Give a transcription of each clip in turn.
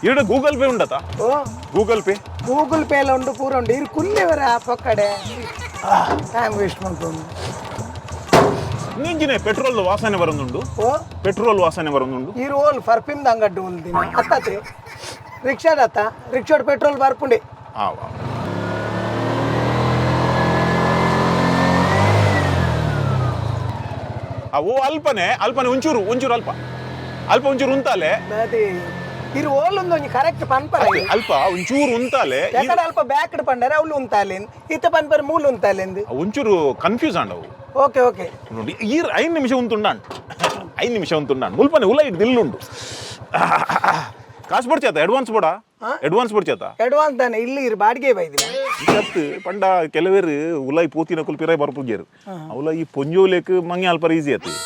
ಈಡ Google pay ಉಂಡತ? ಓ. Google pay. Google ಪೇಲ ಉಂಡು, ಪೂರ ಉಂಡು. ಇರು ಕುಲ್ಲೆವರ ಪೊಕ್ಕಡೆ ಟೈಮ್ ವೇಸ್ಟ್ ಮಾಡ್ಕೊಂಡು. ನಿಂಜಿನೆ ಪೆಟ್ರೋಲ್ ವಾಸನೆ ಬರೋದುಂಡು. ಓ. ಪೆಟ್ರೋಲ್ ವಾಸನೆ ಬರೋದುಂಡು. ಈ ರೋಲ್ ಪರ್ಫ್ಯೂಮ್ ಅಂಗಡ್ಡು ಉಲ್ದಿನ ಅತ್ತತೆ ರಿಕ್ಷಾದತ್ತ ರಿಕ್ಷಾಡ್ ಪೆಟ್ರೋಲ್ ಬರ್ಪುಂಡೆ. ಆ ವಾ. ಆ, ಓ ಅಲ್ಪನೆ ಅಲ್ಪನೆ, ಒಂಚೂರು ಒಂಚೂರು, ಅಲ್ಪ ಅಲ್ಪ ಒಂಚೂರು ಉಂತಾಲೆ. ಅದೇ ಇರು ಓಲ್ ಒಂದು ಒಂಜಿ ಕರೆಕ್ಟ್ ಪನ್ಪರ. ಅತ್ತೆ, ಅಲ್ಪ ಒಂಚೂರು ಉಂತಾಲೆ. ಎಕಡೆ ಅಲ್ಪ ಬ್ಯಾಕ್ ಪಂಡರೆ ಅವ್ಲು ಉಂತಾಲೇನ್, ಇತ್ತ ಪನ್ಪರೆ ಮೂಲು ಉಂತಾಲೇಂದು. ಒಂಚೂರು ಕನ್ಫ್ಯೂಸ್ ಆಂಡವು. Okay okay. ನೋಡಿ, ಈ 5 ನಿಮಿಷ ಉಂತುಂಡಾನ್, 5 ನಿಮಿಷ ಉಂತುಂಡಾನ್. ಮುಲ್ಪನೆ ಉಲ್ಲ ಇಟ್ಟು ದಿಲ್ಲುಂಡು. ಕಾಸು ಬಡ್ಚೇತ? ಅಡ್ವಾನ್ಸ್ ಬೋಡ, ಅಡ್ವಾನ್ಸ್ ಬಡ್ಚೇತ? ಅಡ್ವಾನ್ಸ್ ತಾನೆ ಇಲ್ಲಿ ಇರು ಬಾಡಿಗೆ ಬೈದಿನ. ಇತ್ತು ಪಂಡ ಕೆಲವೇರು ಉಲಾಯಿ ಪೋತಿನ ಕುಲ್ ಪಿರಾಯ್ ಬರ್ಪುಜೇರು. ಅವಲ ಈ ಪೊಂಜೋಲೇಕ್ ಮಂಗೆ ಅಲ್ಪರ ಈಸಿ ಆತು.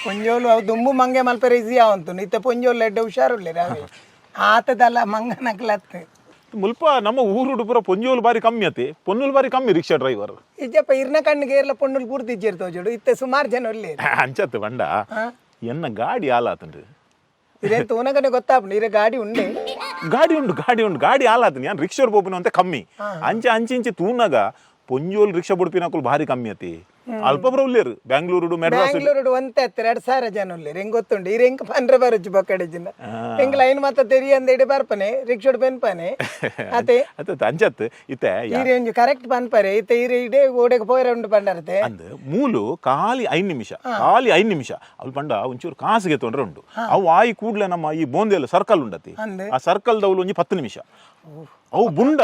ಪೊಂಜೋಲು ಅವು ದುಂಬು ಮಂಗೆ ಮಲ್ಪರೆ ಈಸಿ ಅವಂತು. ಇತ್ತ ಪೊಂಜೋಲು ಎಡ್ಡೆ ಹುಷಾರುಳ್ಳೆ ಅವೇ ಆತದಲ್ಲ ಮಂಗನಕ್ಲತ್ತು. ಮುಲ್ಪ ನಮ್ಮ ಊರುಡು ಪೂರ ಪೊಂಜೋಲು ಬಾರಿ ಕಮ್ಮಿ ಅತಿ, ಪೊನ್ನುಲು ಬಾರಿ ಕಮ್ಮಿ ರಿಕ್ಷಾ ಡ್ರೈವರ್. ಇಜ್ಜಪ್ಪ, ಇರ್ನ ಕಣ್ಣಿಗೆ ಏರ್ಲ ಪೊಣ್ಣುಲು ಪೂರ್ತಿ ತೋಜೋಡು. ಇತ್ತೆ ಸುಮಾರು ಜನ ಒಳ್ಳೆ. ಅಂಚತ್ತು ಬಂಡ ಎನ್ನ ಗಾಡಿ ಆಲಾತುಂಡು. ಇದೇನ್ ತೂನಗನೆ ಗೊತ್ತಾಪುಂಡು ಇರ ಗಾಡಿ ಉಂಡೆ. ಗಾಡಿ ಉಂಡು, ಗಾಡಿ ಉಂಡು, ಗಾಡಿ ಆಲಾತುಂಡು. ಯಾನ್ ರಿಕ್ಷಾ ಪೋಪಿನ ಅಂತ ಕಮ್ಮಿ. ಅಂಚೆ ಅಂಚೆ ಇಂಚೆ ತೂನಗ ಪೊಂಜೋಲು ರಿಕ್ಷಾ ಬುಡ್ಪಿನಕುಲು ಭಾರಿ ಕಮ್ಮಿ ಅತಿ. ಅಲ್ಪ ಪುರ ಉಲ್ಲೇರು ಬ್ಯಾಂಗ್ಳೂರುಡು, ಮೆಡ್ರಾಸ್. ಬ್ಯಾಂಗ್ಳೂರುಡು ಒಂತೆ ಹತ್ತು 2000 ಜನ ಉಲ್ಲೇರು, ಹೆಂಗ್ ಗೊತ್ತುಂಡು. ಇರ್ ಹೆಂಗ್ ಪಂಡ್ರೆ ಬರುಚ್ಚು ಬೊಕ್ಕಡೆ ಜಿನ ಹೆಂಗ್ ಲೈನ್ ಮಾತ ತೆರಿಯಂದ ಇಡೆ ಬರ್ಪನೆ, ರಿಕ್ಷಾಡ್ ಬೆನ್ಪನೆ ಅತೆ. ಅತ್ತ ಅಂಚತ್ತು ಇತ್ತೆ. ಈರೆ ಒಂಜಿ ಕರೆಕ್ಟ್ ಪನ್ಪರೆ ಇತ್ತೆ ಈರೆ ಇಡೆ ಓಡೆಗ್ ಪೋಯರೆ ಉಂಡು ಪಂಡರತೆ. ಅಂದ್ ಮೂಲು ಖಾಲಿ 5 ನಿಮಿಷ, ಖಾಲಿ 5 ನಿಮಿಷ. ಅವ್ಲು ಪಂಡ ಒಂಚೂರು ಕಾಸಿಗೆ ತೊಂದ್ರೆ ಉಂಡು. ಅವು ಆಯಿ ಕೂಡ್ಲೆ ನಮ್ಮ ಈ ಬೋಂದೆಲ್ಲ ಸರ್ಕಲ್ ಉಂಡತಿ. ಅಂದ್. ಆ ಸರ್ಕಲ್ ದವ್ಲು ಒಂಜಿ 10 ನಿಮಿಷ. ಅವು ಬುಂಡ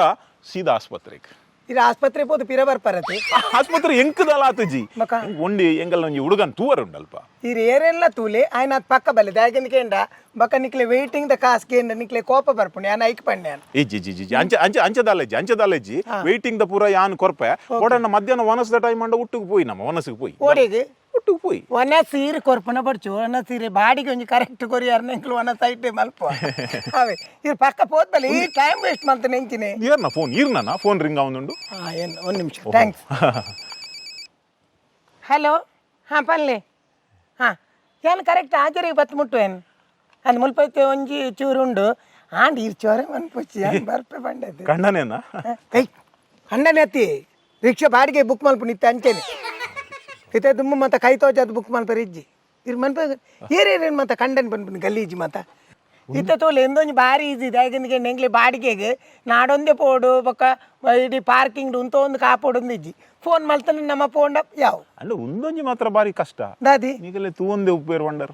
ಸೀದಾ ಆಸ್ಪತ್ರೆಗೆ. ಇರ್ ಆಸ್ಪತ್ರೆ ಪೋದು ಪಿರ ಬರ್ಪರತೆ. ಆಸ್ಪತ್ರೆ ಎಂಕದಲ್ಲ ಆತುಜಿ. ಬೊಕ? ಒಂಡಿ ಎಂಕಲ್ ಒಂಜಿ ಹುಡುಗನ್ ತೂವರ್ ಉಂಡಲ್ಪ. ಈರ್ ಏರೆಲ್ಲ ತೂಲೆ ಆಯ್ನ ಅದ್ ಪಕ್ಕ ಬಲ್ಲೆ ದಾಯೆಗಂದ್ ಕೇಂಡ ಬೊಕ ನಿಕ್ಲೆ ವೇಟಿಂಗ್ the ಕಾಸ್ ಕೇಂಡ ನಿಕ್ಲೆ ಕೋಪ ಬರ್ಪುಂಡು. ಯಾನ್ ಐಕ್ ಪಂಡೆ. ಇಜ್ಜಿ ಜಿ ಜಿ ಅಂಚೆ ಅಂಚೆ ಅಂಚದಾಲಜ್ಜಿ, ಅಂಚದಾಲಜ್ಜಿ. ವೇಟಿಂಗ್ the ಪೂರ ಯಾನ್ ಕೊರ್ಪೆ. ಒಡನ್ನ ಮಧ್ಯಾಹ್ನ ವನಸದ ಟೈಮ್ ಅಂಡ ಒಟ್ಟಿಗೆ ಪೋಯಿ, ನಮ್ಮ ವನಸಿಗೆ ಪೋಯಿ. ಓಡೆಗ್? ಒಟ್ಟಿಗೆ ಪೋಯಿ. ಒನ ಸೀರೆ ಕೊರ್ಪುನ ಬಡ್ಚು, ಒನ ಸೀರೆ ಬಾಡಿಗೆ ಒಂಜಿ ಕರೆಕ್ಟ್ ಕೊರಿಯಾರ್ ಎಂಕ್ಲು ಒನ ಸೈಟ್ ಮಲ್ಪ ಅವೇ. ಇರ್ ಪಕ್ಕ ಪೋದ್ಬಲೆ ಈ ಟೈಮ್ ವೇಸ್ಟ್ ಮಲ್ತ ನೆಂಚಿನೆ. ಏರ್ನ ಫೋನ್? ಈರ್ನ ಫೋನ್ ರಿಂಗ್ ಆವೊಂದುಂಡು. ಹಾ, ಏನು ಒಂದು ನಿಮಿಷ, thanks. Hello, ಹಾಂ ಪಲ್ಲೆ. ಹಾಂ, ಏನು ಕರೆಕ್ಟ್ ಹಾಜರಿಗೆ ಬತ್ತು ಮುಟ್ಟು ಏನು ಅಂದ್ ಮುಲ್ಪ ಇತ್ತೆ ಒಂಜಿ ಚೂರು ಉಂಡು. ಆಂಡ್ ಇರ್ ಚೋರೆ ಮನ್ಪುಚ್ಚಿ, ಯಾನ್ ಬರ್ಪೆ ಪಂಡದ್ದು. ಕಣ್ಣನೇನಾ? ಕೈ ಅಣ್ಣನೇ ಅತ್ತಿ ರಿಕ್ಷಾ ಬಾಡಿಗೆ ಬುಕ್ ಮಲ್ಪು ನಿತ್ತೆ ಅಂಚೆನೆ. ಇತ್ತೆ ದುಮ್ಮು ಮತ್ತೆ ಕೈ ತೋಜಾದ್ ಬುಕ್ ಮಲ್ಪರೆ ಇಜ್ಜಿ. ಇರ್ ಮನ್ಪ ಏರೇನು ಮತ್ತೆ ಕಂಡನ್ ಪನ್ಪುನಿ ಗಲೀಜು ಮತ್ತ. ಇತ್ತೆ ತೋಲೆ ಎಂದೊಂಜಿ ಬಾರಿ ಈಜಿ. ದಾಯೆಗಂದಿಗೆ ಎಂಗ್ಲೆ ಬಾಡಿಗೆಗೆ ನಾಡೊಂದೇ ಪೋಡು, ಬೊಕ್ಕ ಇಡೀ ಪಾರ್ಕಿಂಗ್ ಉಂತೊಂದು ಕಾಪೋಡು ಇಜ್ಜಿ. ಫೋನ್ ಮಲ್ತನ ನಮ್ಮ ಫೋನ್ ಯಾವ. ಅಲ್ಲ, ಉಂದೊಂಜಿ ಮಾತ್ರ ಬಾರಿ ಕಷ್ಟ. ದಾದಿ? ಈಗಲೇ ತೂವೊಂದೇ ಉಪ್ಪೇರು ವಂಡರ್.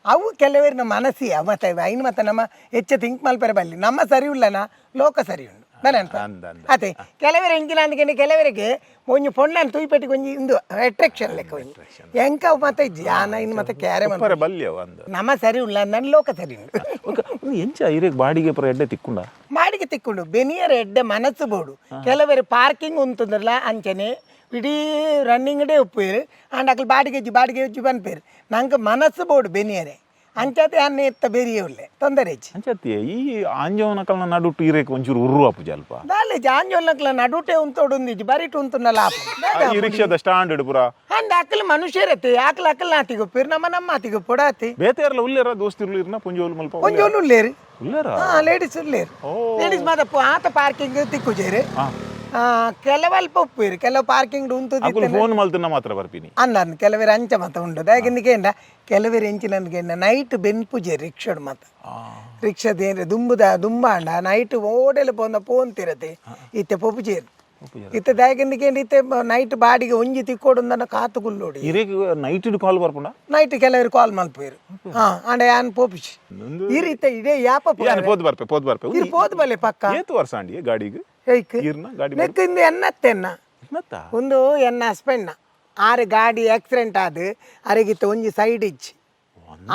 ಅವು ಕೆಲವರು ನಮ್ಮ ಮನಸ್ಸಿ ಅವ ಮತ್ತೆ ಐನು ಮತ್ತೆ ನಮ್ಮ ಹೆಚ್ಚ ಥಿಂಕ್ ಮಲ್ಪರೆ ಬಲ್ಲಿ. ನಮ್ಮ ಸರಿ ಉಲ್ಲನ ಲೋಕ ಸರಿ ಉಂಡು ನಾನು ಅನ್ಪ. ಅಂದ ಅಂದ. ಅದೇ ಕೆಲವರು ಎಂಜಿನ ಅಂದ್ಕೊಂಡು ಕೆಲವರಿಗೆ ಒಂಜಿ ಪೊಣ್ಣನ್ ತೂಯ್ಪೆಟ್ಟಿಗೆ ಒಂಜಿ ಇಂದು ಅಟ್ರಾಕ್ಷನ್ ಲೆಕ್ಕ ಒಂಜಿ ಎಂಕ ಅವು ಮತ್ತೆ ಇಜ್ಜಿ. ಆನ ಇನ್ನು ಮತ್ತೆ ಕ್ಯಾರೆ ಮನ್ಪ. ಉಪ್ಪರೆ ಬಲ್ಯ ಅವ ಅಂದ. ನಮ್ಮ ಸರಿ ಉಲ್ಲ ನನ್ನ ಲೋಕ ಸರಿ ಉಂಡು. ಓಕೆ, ಒಂದು ಎಂಚ ಇರೇಗ್ ಬಾಡಿಗೆ ಪುರ ಎಡ್ಡೆ ತಿಕ್ಕುಂಡ? ಬಾಡಿಗೆ ತಿಕ್ಕೊಂಡು ಬೆನಿಯರ ಎಡ್ಡೆ ಮನಸ್ಸು ಬೋಡು. ಕೆಲವರು ಪಾರ್ಕಿಂಗ್ ಉಂತಂದ್ರಲ್ಲ ಅಂಚನೆ ಇಡೀ ರನ್ನಿಂಗ್ ಡೇ ಉಪ್ಪೇರು. ಅಂಡ್ ಅಕ್ಲು ಬಾಡಿಗೆ ಇಜ್ಜಿ, ಬಾಡಿಗೆ ಇಜ್ಜಿ ಪನ್ಪೇರು. ನಂಗೆ ಮನಸ್ಸು ಬೋಡು ಬೆನಿಯರೆ. ಅಂಚಾತೆ ಅನ್ನ ಎತ್ತ ಬೆರಿಯೇ ಉಲ್ಲೆ ತೊಂದರೆ ಇಜ್ಜಿ. ಅಂಚತ್ತಿ ಈ ಆಂಜೋವನ ಕಲ್ನ ನಡುಟ್ಟು ಇರೇಕ್ ಒಂಚೂರು ಉರ್ರು ಆಪುಜಿ ಅಲ್ಪ. ದಾಲೆ ಜಾಂಜೋಲ್ನಕ್ಲ ನಡುಟೆ ಉಂತೋಡುಂದಿಜ್ಜಿ, ಬರಿಟು ಉಂತುನಲ್ಲ. ಈ ರಿಕ್ಷಾದ ಸ್ಟ್ಯಾಂಡ್ ಪುರ. ಅಂದ್ ಅಕ್ಕಲು ಮನುಷ್ಯರತ್ತೆ ಆಕಲ ಅಕ್ಕಲ್ ನಾತಿಗೊಪ್ಪೇರು, ನಮ್ಮ ನಮ್ಮ ಆತಿಗೊಪ್ಪೊಡಾತಿ. ಬೇತೆರ್ಲ ಉಲ್ಲೇರ ದೋಸ್ತಿರ್ಲು ಇರ್ನ ಪುಂಜೋಲು ಮಲ್ಪ? ಒಂಜೋಲು ಉಲ್ಲೇರು. ಉಲ್ಲೇರ? ಹಾ, ಲೇಡೀಸ್ ಉಲ್ಲೇರು. ಓ. ಲೇಡೀಸ್ ಮಾತ ಆತ ಪಾರ್ಕಿಂಗ್ ತಿಕ್ಕುಜೇರು. ಕೆಲವಲ್ಪ ಉಪ್ಪೇರು, ಕೆಲವು ಪಾರ್ಕಿಂಗ್ ಉಂತು. ಅಕುಲು ಫೋನ್ ಮಲ್ತನ ಮಾತ್ರ ಬರ್ಪಿನಿ. ಅನ್ನ ಕೆಲವರು ಅಂಚ ಮಾತ ಉಂಡು. ದಾಯೆಗಂದಿಗೇಂಡ ಕೆಲವರು ಎಂಚಿನಂದ್ಗೇಂಡ ನೈಟ್ ಬೆನ್ಪುಜೆ ರಿಕ್ಷಡ್ ಮಾತ. ರಿಕ್ಷದ ದುಂಬುದ ದುಂಬಾಂಡ ನೈಟ್ ಓಡೆಲ ಪೋಂದ ಪೋಂತಿರತೆ. ಇತ್ತೆ ಪೊಪುಜೇರು ಇತ್ತೆ. ದಾಯೆಗಂದಿಗೇಂಡ ಇತ್ತೆ ನೈಟ್ ಬಾಡಿಗೆ ಒಂಜಿ ತಿಕ್ಕೋಡುಂದನ ಕಾತು ಕುಲ್ಲೋಡಿ. ಇರೇಕ್ ನೈಟ್ ಕಾಲ್ ಬರ್ಪುಂಡ? ನೈಟ್ ಕೆಲವರು ಕಾಲ್ ಮಲ್ಪೇರು. ಹಾ, ಆಂಡ ಯಾನ್ ಪೋಪಿಚಿ. ಈ ರೀತಿ ಇದೇ ಯಾಪ. ಯಾನ್ ಪೋದ್ ಬರ್ಪೆ, ಪೋದ್ ಬರ್ಪೆ. ಇರ್ ಪೋದ್ ಬಲೆ ಪಕ್ಕ. ಏತು ವರ್ಷ ಆಂಡಿ ಗಾಡಿಗೆ? ಏಕ್? ಇರ್ನ ಗಾಡಿ. ನೆಕ್ ಇಂದು ಎನ್ನತ್ತೆನ್ನ. ಮತ್ತ? ಒಂದು ಎನ್ನ ಹಸ್ಬೆಂಡ್ನ ಆರು ಗಾಡಿ ಆಕ್ಸಿಡೆಂಟ್ ಆದ್ ಅರೆಗಿತ್ತ ಒಂಜಿ ಸೈಡ್ ಇಜ್ಜಿ.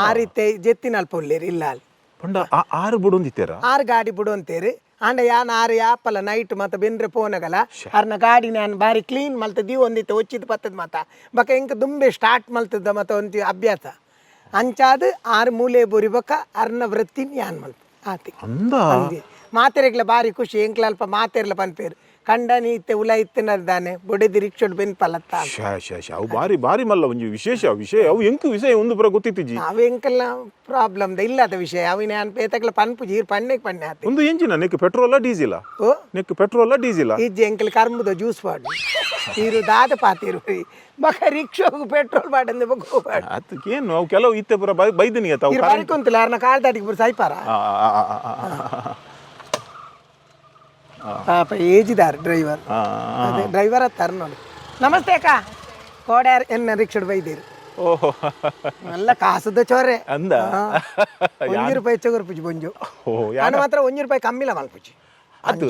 ಆ ರೀತಿ ಜೆತ್ತಿನಲ್ಪ ಉಲ್ಲೇರು ಇಲ್ಲ ಅಲ್ಲಿ. ಪಂಡ ಆ ಆರು ಬುಡೊಂದಿತ್ತೇರ? ಆರು ಗಾಡಿ ಬಿಡುವಂತೇರು. ಆಂಡ ಯಾನ್ ಆರು ಯಾಪಲ ನೈಟ್ ಮತ್ತ ಬೆಂದ್ರೆ ಪೋನಗಲ ಅರ್ನ ಗಾಡಿ ನಾನು ಬಾರಿ ಕ್ಲೀನ್ ಮಲ್ತ ದೀ ಒಂದಿತ್ತೆ ಒಚ್ಚಿದ್ ಪತ್ತದ ಮತ್ತ ಬಕ ಎಂಕ್ ದುಂಬೆ ಸ್ಟಾರ್ಟ್ ಮಲ್ತದ ಮತ್ತ ಒಂತಿ ಅಭ್ಯಾಸ ಅಂಚಾದ್ ಆರು ಮೂಲೆ ಬೊರಿ. ಬೊಕ ಅರ್ನ ವೃತ್ತಿನ್ ಯಾನ್ ಮಲ್ತ ಆತಿ. ಅಂದ. ಅಂದೆ ಮಾತೆರೆಗ್ಲ ಬಾರಿ ಖುಷಿ. ಎಂಕ್ಲ ಅಲ್ಪ ಮಾತೆರ್ಲ ಪನ್ಪೇರು. ಕಂಡನಿ ಇತ್ತೆ ಉಲ ಇತ್ತಿನ ದಾನೆ ಬೊಡೆದಿ ರಿಕ್ಷೋಡ್ ಬೆನ್ ಪಲತ್ತ. ಶಾ ಶಾ ಶಾ, ಅವು ಬಾರಿ ಬಾರಿ ಮಲ್ಲ ಒಂಜಿ ವಿಶೇಷ ವಿಷಯ. ಅವು ಎಂಕು ವಿಷಯ ಒಂದು ಪುರ ಗೊತ್ತಿತ್ತಿಜಿ. ಅವು ಎಂಕೆಲ್ಲ ಪ್ರಾಬ್ಲಮ್ ಇಲ್ಲದ ವಿಷಯ. ಅವಿನ ಯಾನ್ ಪೇತಕ್ಲ ಪನ್ಪು ಜೀರ್ ಪಣ್ಣೆಗ್ ಪಣ್ಣೆ ಆತೆ. ಒಂದು ಎಂಜಿನ ನೆಕ್ ಪೆಟ್ರೋಲ ಡೀಸಿಲ? ಓ. ನೆಕ್ ಪೆಟ್ರೋಲ ಡೀಸಿಲ? ಇಜ್ಜಿ, ಎಂಕಲ್ ಕರ್ಮದ ಜ್ಯೂಸ್ ಪಾಡು ಈರು ದಾದ ಪಾತಿರು ಬಕ ರಿಕ್ಷೋಗ್ ಪೆಟ್ರೋಲ್ ಪಾಡಂದೆ ಬೊಕ ಪಾಡು. ಅದಕ್ಕೆ ಏನು, ಅವು ಕೆಲವು ಇತ್ತೆ ಪುರ ಬೈದಿನಿ ಆತ ಅವು. ಇರು current- ಬರಿಕೊಂತಿಲ್ಲ ಯಾರನ್ನ ಕಾಲ್ ದಾಟಿಗೆ ಪುರ ಸೈಪಾರ. ಆ, ಆ, ಆ, ಆ, ಆ, ಆ, ಪಾಪ ಏಜಿದಾರ್ ಡ್ರೈವರ್. ಆ, ಆ. ಅದೇ ಡ್ರೈವರ್ ಹತ್ತಾರ ನೋಡಿ. ನಮಸ್ತೆ ಅಕ್ಕ, ಕೋಡ್ಯಾರ್ ಎನ್ನ ರಿಕ್ಷಡ್ ಬೈದಿರು. ಓಹೋ. ಎಲ್ಲ ಕಾಸುದ ಚೋರೆ. ಅಂದ. 1 ರೂಪಾಯಿ ಹೆಚ್ಚು ಬೊಂಜು. ಓ. ನಾನು ಮಾತ್ರ 1 ರೂಪಾಯಿ ಕಮ್ಮಿಲ್ಲ ಮಲ್ಪುಜಿ. ಅದು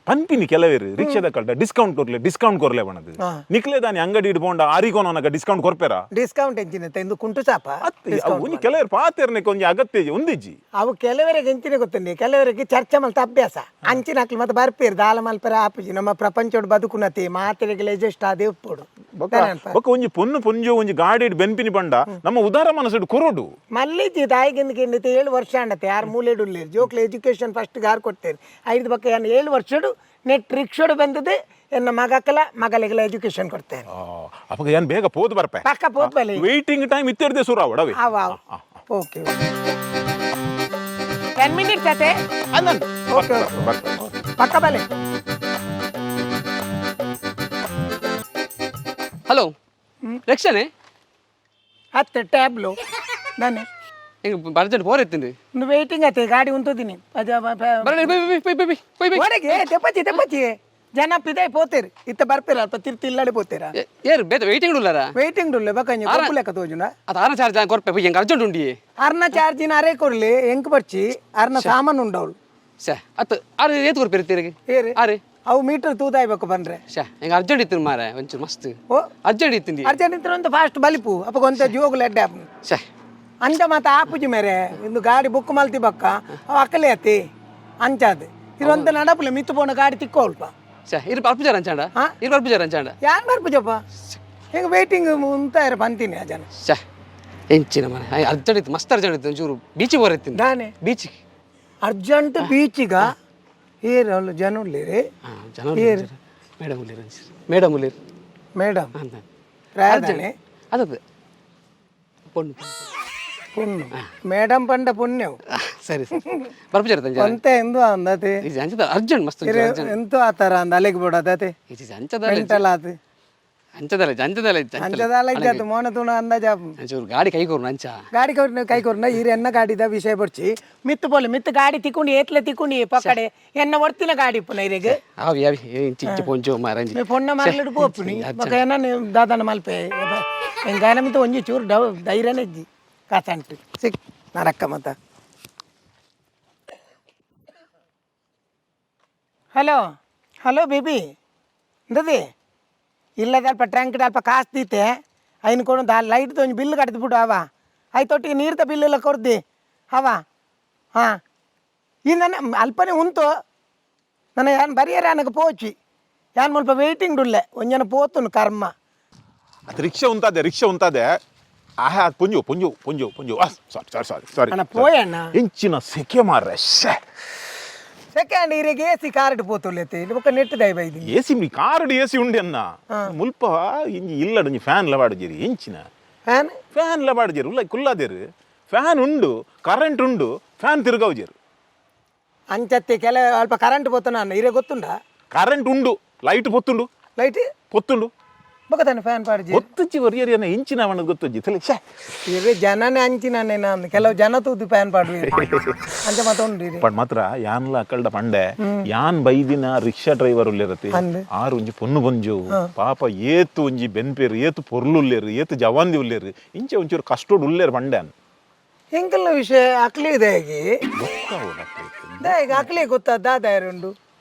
ಪನ್ಪಿನಿ ಕೆಲವೇರು ರಿಕ್ಷಾದ ಕಲ್ಟ ಡಿಸ್ಕೌಂಟ್ ಕೊರ್ಲೆ, ಡಿಸ್ಕೌಂಟ್ ಕೊರ್ಲೆ ಬಣದು. ನಿಕ್ಲೆ ದಾನಿ ಅಂಗಡಿ ಇಡ್ಕೊಂಡ ಆರಿಗೋನಕ ಡಿಸ್ಕೌಂಟ್ ಕೊರ್ಪೆರ? ಡಿಸ್ಕೌಂಟ್ ಎಂಚಿನ ಇಂದು ಕುಂಟು ಚಾಪ. ಅತ್ತೆ, ಅವು ಒಂಜಿ ಕೆಲವೇರು ಪಾತೆರ್ನೆಕ್ ಒಂಜಿ ಅಗತ್ಯ ಒಂದಿಜ್ಜಿ. ಅವು ಕೆಲವರಿಗೆ ಎಂಚಿನ ಗೊತ್ತುಂಡಿ, ಕೆಲವರಿಗೆ ಚರ್ಚೆ ಮಲ್ತ ಅಭ್ಯಾಸ. ಅಂಚಿನ ಹಾಕ್ಲಿ ಮತ್ತೆ ಬರ್ಪೇರು ದಾಲ ಮಲ್ಪರ ಆಪುಜಿ. ನಮ್ಮ ಪ್ರಪಂಚೋಡು ಬದುಕುನತಿ ಮಾತೆರೆಗೆ ಎಜೆಸ್ಟ್ ಅದೇ ಉಪ್ಪುಡು. ಬೊಕ್ಕ ಬೊಕ್ಕ ಒಂಜಿ ಪೊನ್ನು ಪೊಂಜು ಒಂಜಿ ಗಾಡಿ ಬೆನ್ಪಿನಿ ಪಂಡ ನಮ್ಮ ಉದಾರ ಮನಸ್ಸುಡು ಕೊರೊಡು. ಮಲ್ಲಿಜಿ ತಾಯಿಗಿಂದ ಕಿಂಡಿತೆ 7 ವರ್ಷ ಅಂಡತೆ ಯಾರು ಮೂಲೆಡುಲ್ಲೇರು ಜೋಕ್ಲೆ education first ಗಾರ್ ಕೊಡ್ತೇನೆ. ಐದು ಬಕ್ಕ ಏನು 7 ವರ್ಷಡು ನೆಟ್ ರಿಕ್ಷೋಡು ಬಂದದೆ ಎನ್ನ ಮಗಕ್ಕಲ ಮಗಲಿಗೆಲ್ಲ ಎಜುಕೇಶನ್ ಕೊಡ್ತೇನೆ. ಆ, ಅಪಗ ಏನ್ ಬೇಗ ಪೋದು ಬರ್ಪೆ. ಪಕ್ಕ ಪೋತ್ಬಲೆ. ವೇಟಿಂಗ್ ಟೈಮ್ ಇತ್ತೆರ್ದೆ ಸುರ ಅವಡವೆ. ಅವ okay, 10 minutes ಅತೆ. ಓಕೆ, ಪಕ್ಕ ಬಲೆ. ಹಲೋ, ರಕ್ಷಣೆ. ಹತ್ತು ಟ್ಯಾಬ್ಲು ನಾನೆ. ಈಗ ಅರ್ಜೆಂಟ್ ಬೋರ್ ಇತ್ತೀನಿ. ಒಂದು ವೇಟಿಂಗ್ ಅತ್ತೆ, ಗಾಡಿ ಉಂಟುದಿನಿ. ಬರಲಿ bye bye bye bye bye bye. ಹೊರಗೆ ತೆಪ್ಪಚ್ಚಿ ತೆಪ್ಪಚ್ಚಿ ಜನ ಪಿದಾಯ್ ಪೋತೇರಿ ಇತ್ತ ಬರ್ಪೇರ ಅಲ್ಪ ತಿರ್ತಿ ಇಲ್ಲಡೆ ಪೋತೇರಾ. ಏರು ಬೇತ ವೇಟಿಂಗ್ ಉಳ್ಳಾರ? ವೇಟಿಂಗ್ ಉಳ್ಳೆ ಬಕಂಜಿ ಲೆಕ್ಕ ತೋಜುನ. ಅದು ಆರ ಚಾರ್ಜ್ ಕೊರ್ಪೆ ಬೈ, ಹೆಂಗೆ ಅರ್ಜೆಂಟ್ ಉಂಡಿ. ಅರ್ನ ಚಾರ್ಜಿನ ಅರೆ ಕೊರ್ಲಿ, ಎಂಕ್ ಬರ್ಚಿ ಅರ್ನ ಸಾಮಾನು ಉಂಡವಳು. ಶ ಅತ್ತು ಆರು ಏತು ಕೊರ್ಪೆ ಇರ್ತೀರಿ? ಏರು? ಆರು. ಅವು ಮೀಟರ್ ತೂದಾಯ್ಬೇಕು ಬಂದ್ರೆ. ಶ ಹೆಂಗೆ ಅರ್ಜೆಂಟ್ ಇತ್ತು ಮಾರೆ, ಒಂಚೂರು ಮಸ್ತ್. ಓ. ಅರ್ಜೆಂಟ್ ಇತ್ತು. ಅರ್ಜೆಂಟ್ ಇತ್ತು ಒಂದು ಫಾಸ್ಟ್ ಬಲಿಪು ಅಪ್ಪ ಕೊಂತ ಜೋಗುಲ ಎಡ್ಡೆ ಆಪು. ಶ ಅಂಚ ಮಾತ ಆಪುಜಿ ಮೇರೆ, ಇಂದು ಗಾಡಿ ಬುಕ್ ಮಲ್ತಿ ಬಕ್ಕ ಅವು ಅಕ್ಕಲೆ ಅತ್ತಿ ಅಂಚಾದ್ ಇರುವಂತ ನಡಪುಲೆ ಮಿತ್ತು ಪೋಣ ಗಾಡಿ ತಿಕ್ಕೋಲ್ಪ. ಶ ಇರು ಅರ್ಪುಜಾರ ಅಂಚಾಂಡ. ಹಾ? ಇರು ಅರ್ಪುಜಾರ ಅಂಚಾಂಡ. ಯಾನ್ ಬರ್ಪುಜಪ್ಪ, ಹಿಂಗೆ ವೇಟಿಂಗ್ ಉಂತಾರ ಬಂತೀನಿ ಆ ಜನ. ಶ ಎಂಚಿನ ಮನೆ ಅರ್ಜೆಂಟ್ ಇತ್ತು, ಮಸ್ತ್ ಅರ್ಜೆಂಟ್ ಇತ್ತು, ಒಂಚೂರು ಬೀಚಿಗೆ ಬೋರ್ ಇತ್ತು. ದಾನೆ? ಬೀಚ್. ಅರ್ಜೆಂಟ್ ಬೀಚಿಗ ಏರು ಅಲ್ಲ ಜನ ಉಳ್ಳೇರಿ. ಹಾಂ, ಜನ ಮೇಡಮ್ ಉಳ್ಳೇರು, ಮೇಡಮ್ ಉಳ್ಳೇರು. ಮೇಡಮ್? ಅಂತ. ಪ್ರಾಯದಾನೆ? ಅದು ಪೊಣ್ಣು. ಪುಣ್ಯ ಮೇಡಮ್ ಪಂಡ ಪುಣ್ಯವು. ಸರಿ ಸರಿ, ಬರ್ಪುಜಾರ ತಂಜ. ಒಂತೆ ಎಂದು ಅಂದತೆ. ಇದು ಅಂಚದ ಅರ್ಜೆಂಟ್ ಮಸ್ತ್ ಅರ್ಜೆಂಟ್. ಎಂತ ಆತರ ಅಂದ ಅಲೆಗೆ ಬೋಡದತೆ. ಇದು ಅಂಚದಲ್ಲ. ಮೆಂಟಲ್ ಆತು. ಅಂಚದಲ್ಲ, ಅಂಚದಲ್ಲ. ಅಂಚದಾಲ ಇದ್ದಾತು ಮೋನ ತೂಣ ಅಂದಾಜ. ಒಂಚೂರು ಗಾಡಿ ಕೈ ಕೊರು ಅಂಚ. ಗಾಡಿ ಕೊರ್ನ ಕೈ ಕೊರ್ನ ಈರ್ ಎನ್ನ ಗಾಡಿದ ವಿಷಯ ಬರ್ಚಿ ಮಿತ್ತು ಪೋಲೆ ಮಿತ್ತು ಗಾಡಿ ತಿಕ್ಕೊಂಡು ಏತ್ಲೆ ತಿಕ್ಕೊಂಡು ಪಕ್ಕಡೆ ಎನ್ನ ಒರ್ತಿನ ಗಾಡಿ ಇಪ್ಪುನ ಇರೆಗ್. ಆವಿ ಆವಿ ಇಂಚಿ ಇಂಚಿ ಪೊಂಚು ಮಾರಂಜಿ. ಮೇ ಪೊಣ್ಣ ಮರಲಿಡು ಪೋಪುನಿ ಬೊಕ ಏನ ದಾದನ ಮಲ್ಪೆ ಎಂಗಾನ ಮಿತ್ತು ಒಂಜಿ ಚೂರು ಡೌ ಧೈರ್ಯನೇ ಇಜ್ಜಿ ಕಾತಂಟು ಸಿಕ್ ನರಕ್ಕ ಮತ. Hello hello baby, ಎಂತದೆ ಇಲ್ಲದ ಅಲ್ಪ ಟ್ಯಾಂಕ್ ಅಲ್ಪ ಕಾಸು ದೀತೆ ಐನು ಕೊಡು ದಾ ಲೈಟ್ ಒಂಜಿ ಬಿಲ್ ಕಟ್ದು ಬಿಡು ಅವ ಐತೊಟ್ಟಿಗೆ ನೀರ್ದ ಬಿಲ್ ಎಲ್ಲ ಕೊರ್ದಿ ಅವ. ಹಾಂ, ಈ ನನ್ನ ಅಲ್ಪನೆ ಉಂಟು. ನನ್ನ ಯಾನ್ ಬರಿಯರ ಅನಕ ಪೋಚಿ ಯಾನ್ ಮುಲ್ಪ ವೇಟಿಂಗ್ ಉಲ್ಲೆ ಒಂಜನ ಪೋತುನು ಕರ್ಮ. ಅದು ರಿಕ್ಷಾ ಉಂತಾದೆ, ರಿಕ್ಷಾ ಉಂತಾದೆ. ಆಹಾ, ಪುಂಜು ಪುಂಜು ಪುಂಜು ಪುಂಜು, ಸಾರಿ ಸಾರಿ ಸಾರಿ ಸಾರಿ. ಅಣ್ಣ ಪೋಯಣ್ಣ. ಎಂಚಿನ ಸೆಕೆ ಮಾರ್ರೆ, ಶ್ಯೆ. ಸೆಕೆಂಡ್ ಇರೆಗೆ A C card ಪೋತುಲ್ಲೆತ್ತೆ ಇಲ್ಲಿ ಬೊಕ್ಕ ನೆಟ್ ದೈ ಬೈದಿ. A C card A C ಉಂಡೆ ಅನ್ನ ಮುಲ್ಪ ಇಂಜಿ ಇಲ್ಲಡ ಒಂಜಿ ಫ್ಯಾನ್ ಲವಾಡುಜೇರಿ ಎಂಚಿನ. ಫ್ಯಾನ್? ಫ್ಯಾನ್ ಲವಾಡುಜೇರು ಉಲ್ಲ ಕುಲ್ಲಾದೇರು. ಫ್ಯಾನ್ ಉಂಡು, ಕರೆಂಟ್ ಉಂಡು, ಫ್ಯಾನ್ ತಿರುಗವುಜೇರು. ಅಂಚತ್ತೆ ಕೆಲ ಅಲ್ಪ ಕರೆಂಟ್ ಪೋತನ ಅಣ್ಣ ಇರೆ ಗೊತ್ತುಂಡ. ಕರೆಂಟ್ ಉಂಡು, ಲೈಟ್ ಪೊತ್ತುಂಡು. ಲೈಟ್? ಪೊತ್ತುಂಡು. ಬೊಕ್ಕ ತಾನೆ ಫ್ಯಾನ್ ಪಾಡ್ಜಿ. ಗೊತ್ತುಜ್ಜಿ ಒರಿಯರಿ ಅನ್ನ ಎಂಚಿನ ಅವನದು ಗೊತ್ತುಜ್ಜಿ ತಲೆ, ಶ್ಯೆ. ಇರೆ ಜನನೇ ಅಂಚಿನ ನಾನು ಕೆಲವು ಜನ ತೂದು ಫ್ಯಾನ್ ಪಾಡುವೆ ಅಂಚ ಮಾತ ಉಂಡು ಇರೆ. ಪಂಡ್ ಮಾತ್ರ ಯಾನ್ಲ ಅಕ್ಕಲ್ಡ ಪಂಡೆ ಯಾನ್ ಬೈದಿನ ರಿಕ್ಷಾ ಡ್ರೈವರ್ ಉಲ್ಲೇರತಿ. ಅಂದ್. ಆರು ಒಂಜಿ ಪೊನ್ನು ಪೊಂಜು ಪಾಪ ಏತು ಒಂಜಿ ಬೆನ್ಪೇರು ಏತು ಪೊರ್ಲು ಉಲ್ಲೇರು ಏತು ಜವಾಂದಿ ಉಲ್ಲೇರು ಇಂಚೆ ಒಂಚೂರು ಕಷ್ಟೋಡು ಉಲ್ಲೇರು ಪಂಡೆ ಅನ್. ಎಂಕಲ್ನ ವಿಷಯ ಅಕ್ಲಿ ಇದೆ. ದಾಯಗ ಅಕ್ಲಿ ಗೊತ್ತಾ ದಾದಾಯರುಂಡು.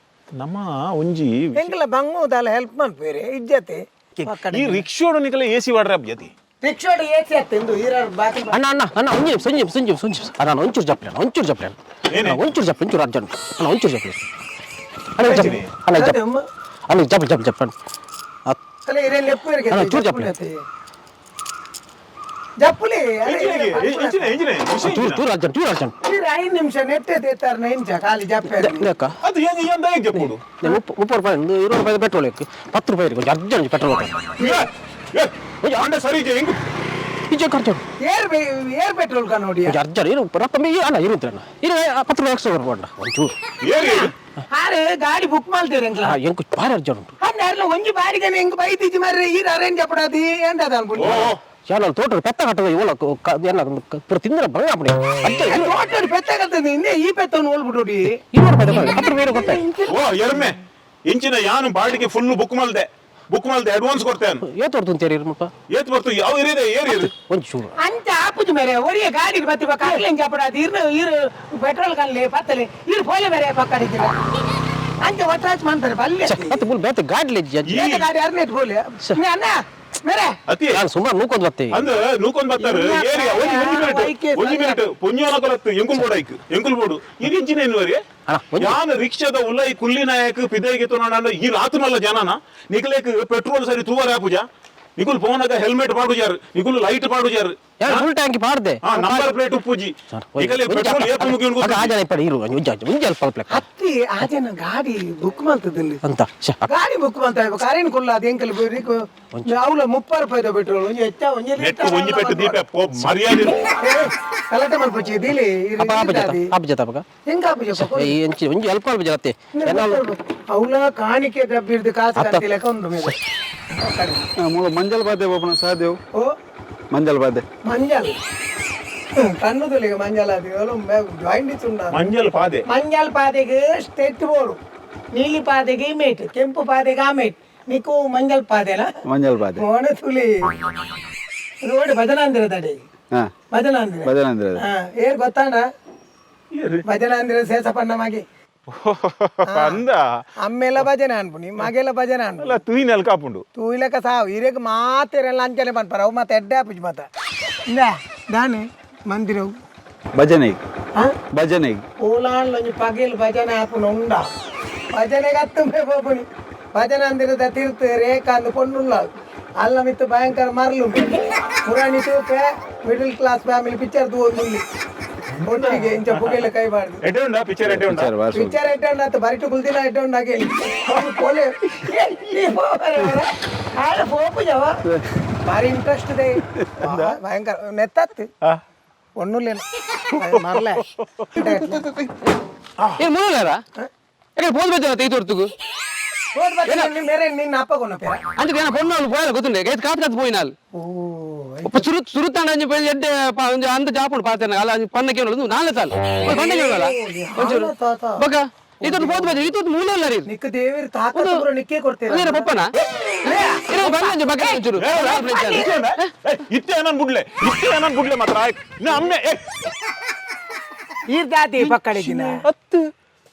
ನಮ್ಮ ಒಂಜಿ ಎಂಕಲ ಬಂಗು ದಾಲ ಹೆಲ್ಪ್ ಮಲ್ಪೇರೆ ಇಜ್ಜತೆ. ಈ ರಿಕ್ಷೋಡು ನಿಕಲ ಎ ಸಿ ವಾಡ್ರೆ ಅಬ್ಜತಿ. ರಿಕ್ಷಾಡು ಎ ಸಿ ಅತ್ತೆಂದು ಈರಾರು ಬಾಕಿ. ಅಣ್ಣ ಅಣ್ಣ ಅಣ್ಣ, ಒಂಜಿ ನಿಮಿಷ ಒಂಜಿ ನಿಮಿಷ ಒಂಜಿ ನಿಮಿಷ ಒಂಜಿ ನಿಮಿಷ ಅಣ್ಣ. ಅಣ್ಣ, ಒಂಚೂರು ಜಪ್ಲೆ ಅಣ್ಣ, ಒಂಚೂರು ಜಪ್ಲೆ ಅಣ್ಣ. ಏನೇ? ಅಣ್ಣ, ಒಂಚೂರು ಜಪ್ಲೆ, ಒಂಚೂರು ಅರ್ಜೆಂಟ್ ಅಣ್ಣ, ಒಂಚೂರು ಜಪ್ಲೆ ಅಣ್ಣ, ಜಪ್ಲೆ ಅಣ್ಣ, ಜಪ್ ಅಣ್ಣ, ಜಪ್ಲೆ ಜಪ್ಲೆ ಜಪ್ಲೆ ಅಣ್ಣ. ಅಲ್ಲ ಇರೇನು ಲೆಪ್ಪು. ಅಣ್ಣ, ಚೂರು ಜಪ್ಲೆ. ಜಪ್ಪುಲಿ. ಇಂಚಿನ ಇಂಚಿನ ವಿಷಯ ಚೂರು ಇಂಚಿನ. ಚೂರು ಅರ್ಜೆಂಟ್, ಚೂರು ಅರ್ಜೆಂಟ್. 5 ನಿಮಿಷ ನೆಟ್ಟೆ ದೇತಾರ ಇಂಚ ಖಾಲಿ ಜಪ್ಪೆ. ಅಕ್ಕ. ಅದು ಏನು ಏನು ದಯಕ್ಕೆ ಜಪ್ಪುಡು? 30 ರೂಪಾಯಿ, 20 ರೂಪಾಯಿ ಪೆಟ್ರೋಲ್, 10 ರೂಪಾಯಿ కొంచెం ಅರ್ಜೆಂಟ್ ಪೆಟ್ರೋಲ್. ಏ, ಏ, ಅಂಡ ಸರಿ ಇದೆ ಹೆಂಗು? ನಿಜ ಖರ್ಚು. ಏರ್ ಏರ್ ಪೆಟ್ರೋಲ್ ಕಾ ನೋಡಿ. కొంచెం ಅರ್ಜೆಂಟ್ ಇರು ರೊಕ್ಕ ಅಲ್ಲ ಇರುತ್ತೆ ಅಣ್ಣ, ಇರು 10 ರೂಪಾಯಿ ಎಕ್ಸ್ಟ್ರಾ ಬರ್ಬೋಣ ಒಂಚೂರು. ಏರಿ ಏರಿ. ಆರೆ ಗಾಡಿ ಬುಕ್ ಮಾಡ್ತೀರ? ಎಂಕು ಭಾರಿ ಅರ್ಜೆಂಟ್ ಉಂಟು. ಹನ್ನೆರಡು ಒಂಜಿ ಬಾಡಿಗೆನೆ ಹೆಂಗ್ ಬೈತಿಜಿ ಮರ್ರೆ, ಈರ್ ಅರೇಂಜ್ ಅಪ್ಪಡಾದಿ ಎಂದದ ಅನ್ಕೊಂಡು. ಓ. ಯಾನ ತೋಟ ಪೆತ್ತ ಕಟ್ಟದ ಇವಳ ಏನ ಪೂರ ತಿಂದ್ರೆ ಬಂಗ ಅಪ್ಪಣೆ ಅರ್ಜೆಂಟ್. ತೋಟಡ್ ಪೆತ್ತಾಗತ್ತದ ಇನ್ನೇ ಈ ಪೆತ್ತವನ್ನು ಹೋಲ್ಬಿಟ್ಟು. 20 ರೂಪಾಯಿ ತಗೊಳ್ಳಿ, 10 ರೂಪಾಯಿ ಗೊತ್ತಾಯ್ತು. ಓ ಎರ್ಮೆ, ಇಂಚಿನ ಯಾನು ಬಾಡಿಗೆ ಫುಲ್ ಬುಕ್ ಮಾಡ್ದೆ, ಬುಕ್ ಮಾಡ್ದೆ, ಅಡ್ವಾನ್ಸ್ ಕೊಡ್ತೇನೆ. ಏತ್ ಹೊರ್ತು ಇರ್ಮಪ್ಪ? ಏತ್ ಬರ್ತು ಯಾವ ಏರಿದೆ ಏರಿ ಏರಿ. ಒಂಚೂರು. ಅಂಚ ಆಪುಜು ಮೇರೆ, ಒರಿಯ ಗಾಡಿ ಬತ್ತಿ ಬಕ್ಕ ಅಕ್ಲೆಂಜ ಅಪ್ಪಡಾದಿ ಇರ್ನ ಇರು ಪೆಟ್ರೋಲ್ ಕನ್ಲೆ ಪತ್ತಲೆ ಇರು ಪೋಲೆ ಮೇರೆ ಪಕ್ಕಡಿದ್ದಿಲ್ಲ ಅಂಚ ಒಟ್ರಾಚ್ ಮಾಡ್ತಾರೆ ಬಲ್ಲೆ. ಮತ್ತೆ ಮುಲ್ ಬೇತೆ ಗಾಡ್ಲಿ ಅಜ್ಜಿ. ಬೇತೆ ಗಾಡಿ ಅರ್ನೇಟ್ ಪೋಲೆ ಅಣ್ಣ ಮೇರೆ. ಅತಿ. ನಾನು ಸುಮಾರು ನೂಕೊಂದು ಬತ್ತೆ. ಅಂದ್ರೆ ನೂಕೊಂಡ್ ಬರ್ತಾರೆ ಏರಿಯಾ. ಒಂಜಿ ಒಂಜಿ ಮಿನಿಟ್, ಒಂಜಿ ಮಿನಿಟ್. ಪೊಂಜೋನ ಕೊಲತ್ತು ಎಂಕುಲ್ ಬೋಡು, ಐಕ್ ಎಂಕುಲ್ ಬೋಡು ಇದು ಇಂಚಿನ ಎನ್ನುವರಿ. ಅಣ್ಣ, ಯಾನ ರಿಕ್ಷಾದ ಉಲ್ಲೈ ಕುಲ್ಲಿ ನಾಯಕ್ ಪಿದೈಗೆ ತೊಗೊಂಡ ಈ ರಾತುನಲ್ಲ ಜನನ ನಿಕಲೇಕ್ ಪೆಟ್ರೋಲ್ ಸರಿ ತೂವರ ಪೂಜಾ, ನಿಕುಲ್ ಫೋನಾಗ ಹೆಲ್ಮೆಟ್ ಪಾಡುಜಾರು, ನಿಕುಲ್ ಲೈಟ್ ಪಾಡುಜಾರು. ಯಾರು ಫುಲ್ ಟ್ಯಾಂಕ್ ಪಾಡ್ದೆ. ಹಾ, ನಂಬರ್ ಪ್ಲೇಟ್ ಉಪ್ಪುಜಿ. ನಿಕಲೆ ಪೆಟ್ರೋಲ್ ಏಪ ಮುಗಿಯುನ್ ಆಗ ಗೊತ್ತಿಜ್ಜಿ. ಇಪ್ಪಡಿ ಇರು ಒಂಜಿ ಒಂಜಿ ಅಲ್ಪ ಅಲ್ಪ ಲೆಕ್ಕ. ಅತ್ತಿ ಆಜನ ಗಾಡಿ ಬುಕ್ ಮಾಡ್ತದಲ್ಲಿ ಅಂತ ಶ್ಯೆ, ಅಕ್ಕ, ಗಾಡಿ ಬುಕ್ ಮಾಡ್ತಾ ಕಾರೇನು ಕೊಲ್ಲ ಅದು ಎಂಕಲ್ ಅವಳ 30 ರೂಪಾಯಿದ ಪೆಟ್ರೋಲ್ ಒಂಜಿ ಹೆಚ್ಚ ಒಂಜಿ. ನೆಟ್ಟು ಒಂಜಿ ಪೆಟ್ಟು ದೀಪ ಪೋ ಮರ್ಯಾದೆ. ಕಲಟೆ ಮಲ್ಪೊಚ್ಚಿ ದಿಲಿ. ಅಪ್ಪ ಆಪ ಜತ ಆಪ ಜತ ಅಪ್ಪಗ. ಹೆಂಗ ಆಪುಜ? ಈ ಎಂಚಿ ಒಂಜಿ ಅಲ್ಪ ಅಲ್ಪ ಜತೆ ಅವಳ ಕಾಣಿಕೆ ಡಬ್ಬಿರ್ದು ಕಾಸು ಕಟ್ಟಿ ಲೆಕ್ಕ ಉಂಟು ಮೇಲೆ. ಮೂಲ ಮಂಜಲ್ ಬಾದೆ ಒಬ್ಬನ ಸಹದೇವ್. ಓ. ಮಂಜಲ್ ಬಾದೆ. ಮಂಜಲ್ ಕಣ್ಣುದುಲಿಗೆ ಮಂಜಲ್ ಅದು ಜಾಯಿಂಟ್ ಉಂಡ. ಮಂಜಲ್ ಪಾದೆ. ಮಂಜಲ್ ಪಾದೆಗೆ ಸ್ಟೇಟ್ ಬೋರ್ಡು, ನೀಲಿ ಪಾದೆಗೆ ಈ ಮೇಟ್, ಕೆಂಪು ಪಾದೆಗೆ ಆ ಮೇಟ್, ನಿಕ್ಕು ಮಂಜಲ್ ಪಾದೆನಾ? ಮಂಜಲ್ ಬಾದೆ. ಮೋಣ ತುಲಿ ರೋಡ್ ಭಜನಾಂದಿರದಡಿ. ಹಾ. ಭಜನಾಂದಿರ. ಭಜನಾಂದಿರದ. ಹಾ, ಏರ್ ಗೊತ್ತಾಂಡ ಭಜನಾಂದಿರ ಸೇಸಪಣ್ಣ ಮಗೆ. ಅಂದ. ಅಮ್ಮೆಲ್ಲ ಭಜನೆ ಅನ್ಪುನಿ, ಮಗೆಲ್ಲ ಭಜನೆ ಅನ್ಪುನಿ. ಅಲ್ಲ, ತೂಯಿನ ಕಾಪುಂಡು. ತೂಯಿಲಕ ಸಾವು ಇರೇಗ ಮಾತೆರೆಲ್ಲ ಅಂಚನೆ ಪನ್ಪರ ಅವು ಮತ್ತೆ ಎಡ್ಡೆ ಆಪುಜಿ ಮಾತ ಇಂದಾ ದಾನೆ ಮಂದಿರವು. ಭಜನೆಗೆ. ಹಾ. ಭಜನೆಗೆ. ಓಲಾಂಡ್ಲೊಂಜಿ ಪಗೆಲ್ ಭಜನೆ ಆಪುನ ಉಂಡ ಭಜನೆಗೆ ಅತ್ತುಂಬೆ ಪೋಪುನಿ ಭಜನೆ ಅಂದಿರದ ತಿರ್ತು ರೇಖಾ ಅಂದು ಪೊಣ್ಣುಲ್ಲಾಳು ಅಲ್ಲ ಮಿತ್ತು ಭಯಂಕರ ಮರ್ಲು ಪುರಾಣಿ ತೂಪೆ middle class family picture ತೂವೊಂದುಲ್ಲಿ ಒಟ್ಟಿಗೆ ಇಂಚ ಪುಗೆಲ ಕೈ ಬಾರ್ದು. ಎಡ್ಡೆ ಉಂಡಾ ಪಿಕ್ಚರ್? ಎಡ್ಡೆ ಉಂಡಾ? ಪಿಕ್ಚರ್ ಬಾರಿ. ಪಿಕ್ಚರ್ ಎಡ್ಡೆ ಉಂಡಾತ, ಬರಿಟು ಕುಲ್ದಿನ ಎಡ್ಡೆ ಉಂಡಾಗ ಹೇಳಿ ಪೋಲೆ ಆಡ ಪೋಪುಜವ ಭಾರಿ ಇಂಟ್ರೆಸ್ಟ್ ಇದೆ ಭಯಂಕರ ನೆತ್ತತ್ತು. ಒಣ್ಣುಲ್ಲೇನು ಮರಲೆ. ಏನು ಮೂಲರ ಯಾಕೆ ಫೋನ್ ಬೇಜಾರ ಈ ತೋರ್ತುಗು? ಮೇರೆ ನಿನ್ನ ಅಪ್ಪ ಕೊನ ಪೇರ. ಅಂಚೆ ಏನ ಪೊಣ್ಣು ಪೋಯಲ್ಲ ಗೊತ್ತುಂಡೆ ಏತ್ ಕಾತ್ ಕಾತ್ ಪೋಯಿನಾಲ್. ಓ. ಒಪ್ಪ ಸುರು ಸುರುತಾಂಡ ಅಂಜಿ ಪೋಯಿ ಎಡ್ಡೆ ಒಂಜಿ ಅಂದ ಜಾಪುಂಡು ಪಾತೆರ್ನ ಅಲ್ಲ ಪನ್ನ ಕೇಳೋದು ನಾಳೆ ಸಾಲ್ ಪನ್ನ ಕೇಳಲ್ಲ ಒಂಚೂರು ಬೊಕ ಈ ತೋರ್ತು ಫೋನ್ ಬೇಜಾರ ಈ ತೋರ್ತು ಮೂಲ ಇಲ್ಲ ರೀ. ನಿಕ್ಕ ದೇವಿರ್ ತಾಕತ್ತು ಪೂರ ನಿಕ್ಕೇ ಕೊಡ್ತೀರ. ನೀರ ಪಪ್ಪನ ಇರೋ ಬನ್ನ ಅಂಜಿ ಬಕ ಒಂಚೂರು. ಇತ್ತೆ ಏನನ್ ಬುಡ್ಲೆ, ಇತ್ತೆ ಏನನ್ ಬುಡ್ಲೆ ಮಾತ್ರ ಇನ್ನ ಅಮ್ಮೆ ಏ. ಈರ್ ದಾತಿ ಪಕ್ಕಡಿಗಿನ. ಅತ್ತು